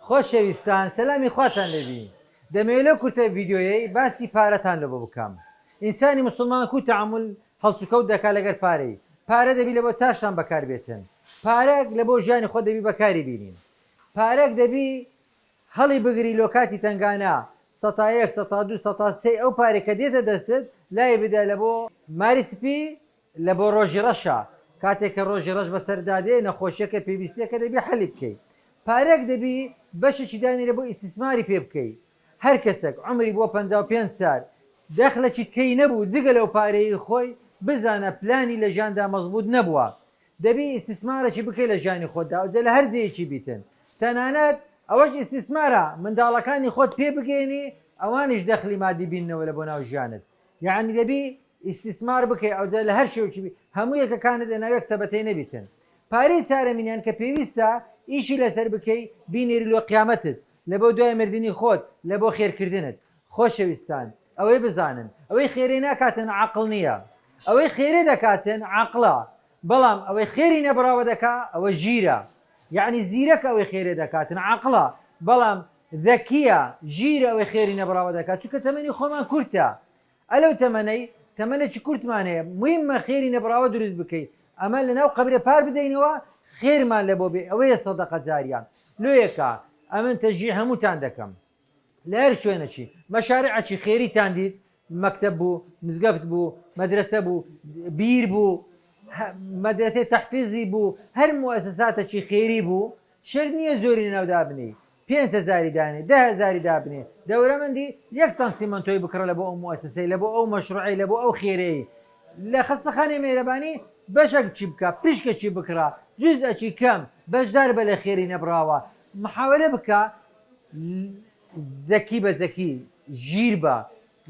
خۆشەویستان سەلامی خواتان لێبی دەمەوێ لەو کورتە ڤیدیۆیەی باسی پارەتان لۆ بۆ بکەم ئینسانی موسڵمان کو تەعەمول هەڵسوکەوت دەکا لەگەر پارەی پارە دەبی لەبۆ چاشتان بەکار بێتن پارەک لەبۆ ژیانی خۆت دەبی بەکاری بینین پارەک دەبی هەڵی بگری لۆ کاتی تەنگانە سەتا یەک سەتا دوو سەتا سێی ئەو پارەی کە دێتە دەستت لای بدە لەبۆ ماری سپی لە بۆ ڕۆژی ڕەشە، کاتێک کە ڕۆژی ڕەش بەسەردا دێ نەخۆشیەکە پێویستیەکە دەبی حەلی بکەی پارەک دەبی بەشێکی دانی لە بۆ ئیستیسماری پێ بکەی هەر کەسەک عومری بووە 55 سار دەخلەکی تکەی نەبوو جگە لەو پارەیەی خۆی بزانە پلانی لە ژیاندا مەزبوت نەبووە دەبی ئیستیسمارەکی بکەی لە ژیانی خۆتدا ئەوجا لە هەر جێیەکی بیتن تەنانەت ئەوەش ئیستیسمارە منداڵەکانی خۆت پێ بگەیەنی ئەوانیش دەخلی مادی بیننەوە لە بۆ ناو ژیانت یەعنی دەبی ئیستیسمار بکەی ئەوجا لە هەر شێوەکی بی هەموو یەکەکانت لەناو یەک سەبەتەی نەبیتن پارەی چارەمینیان کە پێویستە ئیشی لەسەر بکەی بینێری لۆ قیامەتت لەبۆ دوای مردنی خۆت لەبۆ خێرکردنت خۆشەویستان ئەوەی بزانن ئەوەی خێرێ ناکاتن عەقڵ نییە ئەوەی خێرێ دەکاتن عەقڵە بەڵام ئەوەی خێری نەبڕاوە دەکا ئەوە ژیرە یەعنی زیرەکە ئەوەی خێرێ دەکاتن عەقڵە بەڵام زەکیە ژیرە ئەوەی خێری نەبڕاوە دەکات چونکە تەمەنی خۆمان کورتە ئەلەو تەمەنەی تەمەنێکی کورتمان هەیە مویمە خێری نەبڕاوە دروست بکەی ئەمە لەناو قەبرێ پار بدەینەوە خێرمان لەبۆ بێ ئەوەیە سەدەقە جاریە لۆیەکە ئەمن تەشجیع هەمووتان دەکەم لە هەر شوێنەکی مەشارعەکی خێریتان دیت مەکتەب بوو مزگەفت بوو مەدرەسە بوو بیر بوو مەدرەسەی تەحفیزی بوو هەر موئەسەساتەکی خێری بوو شەرت نییە زۆری لەناو دابنێی پێنج هەزاری دانێ دە هەزاری دابنێ دەورەمەندی یەک تەن سیمەنتۆی بکڕە لە بۆ ئەو موئەسەسەی لە بۆ ئەو مەشروعەی لە بۆ ئەو خێرەی لە خەستەخانەی مێرەبانی بەشەک چی بکە پشکەکی بکڕە جوزئەکی کەم بەشدار بە لە خێری نەبڕاوە محاوەلە بکە زەکی بە زەکی ژیر بە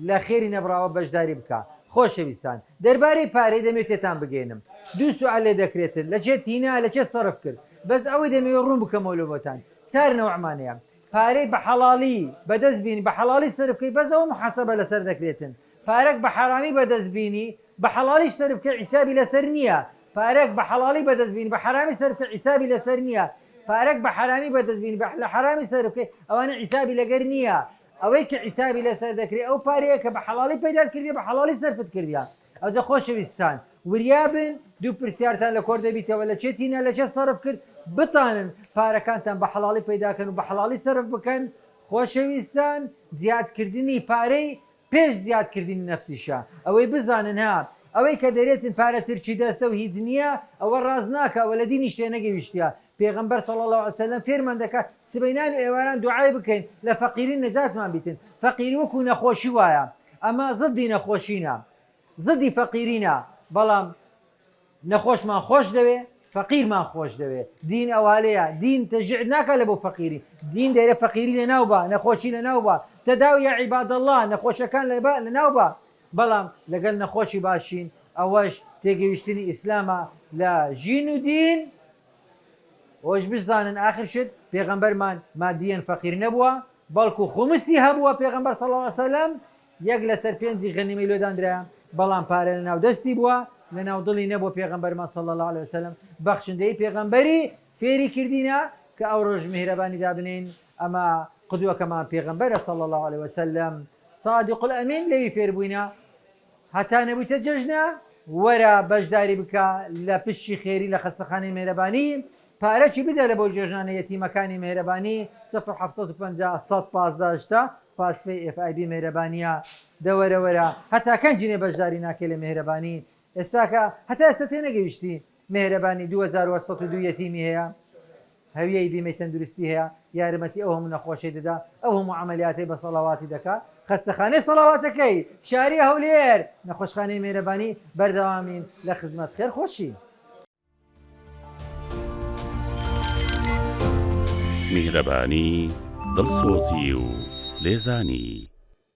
لە خێری نەبڕاوە بەشداری بکە خۆشەویستان دەربارەی پارەی دەمەوێت تێتان بگەینم دوو سوئال لێ دەکرێتن لە چێ تینا لە چێ سەرف کرد بەس ئەوەی دەمەوێت ڕوون بکەمەوە لۆ بۆتان چار نەوعمان هەیە پارەی بە حەڵاڵی بەدەست بینی بە حەڵاڵی سەرف کەی بەس ئەوە محاسبە لەسەر دەکرێتن پارەک بە حەرامی بەدەست بینی بە حەڵاڵیش سەرف بکەی عیسابی لەسەر نییە پارەک بە حەڵاڵی بەدەست بینی بە حەرامی سەرف بکەی عیسابی لەسەر نییە پارەک بە حەرامی بەدەست بینی بە لە حەرامی سەرف بکەی ئەوانە عیسابی لەگەر نییە ئەوەی کە عیسابی لەسەر دەکرێ ئەو پارەیە کە بە حەڵاڵی پەیدات کردیە بە حەڵاڵی سەرفت کردیە ئەوجا خۆشەویستان وریا بن دوو پرسیارتان لە کۆر دەبیتەوە لە چێ تینا لە چێ سەرف کرد بتانن پارەکانتان بە حەڵاڵی پەیدا کەن و بە حەڵاڵی سەرف بکەن خۆشەویستان زیاد کردنی پارەی پێش زیاد کردنی نەفسیشە ئەوەی بزانن ها ئەوەی کە دەرێتن پارە ترکی دەستە و هیچ نیە ئەوە ڕاست ناکا وە لە دینیش تێنەگەویشتیە پێغەمبەر صلی اللە علیە وسلم فێرمان دەکات سبەینان و ئێواران دوعای بکەین لە فەقیری نەجاتمان بیتن فەقیری وەکو نەخۆشی وایە ئەمە زدی نەخۆشینە زدی فەقیرینە بەڵام نەخۆشمان خۆش دەوێ فەقیرمان خۆش دەوێ دین ئەوالەیە دین تەشجیع ناکا لە بۆ فەقیری دین دەیرە فەقیری لە ناو با نەخۆشی لە ناو با تەداو یا عیباد اللە نەخۆشەکان لە با لە ناو با بەڵام لەگەل نەخۆشی باشین ئەوەش تێگەیشتنی ئیسلامە لە ژین و دین ئەوەش بشزانن ئاخر شت پێغەمبەرمان مادیەن فەقیر نەبووە بەڵکو خومسی هەبووە پێغەمبەر صلی اللە علیە وسلم یەک لەسەر پێنجی غەنیمەی لۆ داندرایە بەڵام پارە لەناو دەستی بووە لەناو دڵی نەبووە پێغەمبەرمان صلی اللە علیە وسلم بەخشندەیی پێغەمبەری فێری کردینە کە ئەوڕۆش میهرەبانی دابنێین ئەمە قدوەکەمان پێغەمبەرە صلی اللە علیە وسلم صادق الامین لێی فێربووینە هەتا نەبوویتە جەژنە وەرە بەشداری بکە لە پشکی خێری لە خەستەخانەی مێرەبانی پارەکی بدە لە بۆ جێژنانە یەتیمەکانی مێرەبانی سفر 750 115 هەشتا فاست پەی FIB مێرەبانیە دە وەرە وەرە هەتا کەنجینێ بەشداری ناکەی لە مێرەبانی ئێستاکە هەتا ئێستا تێنەگەیشتی مێرەبانی 2802 یەتیمی هەیە هەویەی بیمەی تەندروستی هەیە یارمەتی ئەو هەموو نەخۆشەی دەدا ئەو هەموو عەمەلیاتەی بە سەڵەواتی دەکا خەستەخانەی سەڵەواتەکەی شاری هەولێر نەخۆشخانەی مێرەبانی بەردەوامین لە خزمەت خێر خۆشی. میهرەبانی، دڵسۆزی و لێزانی.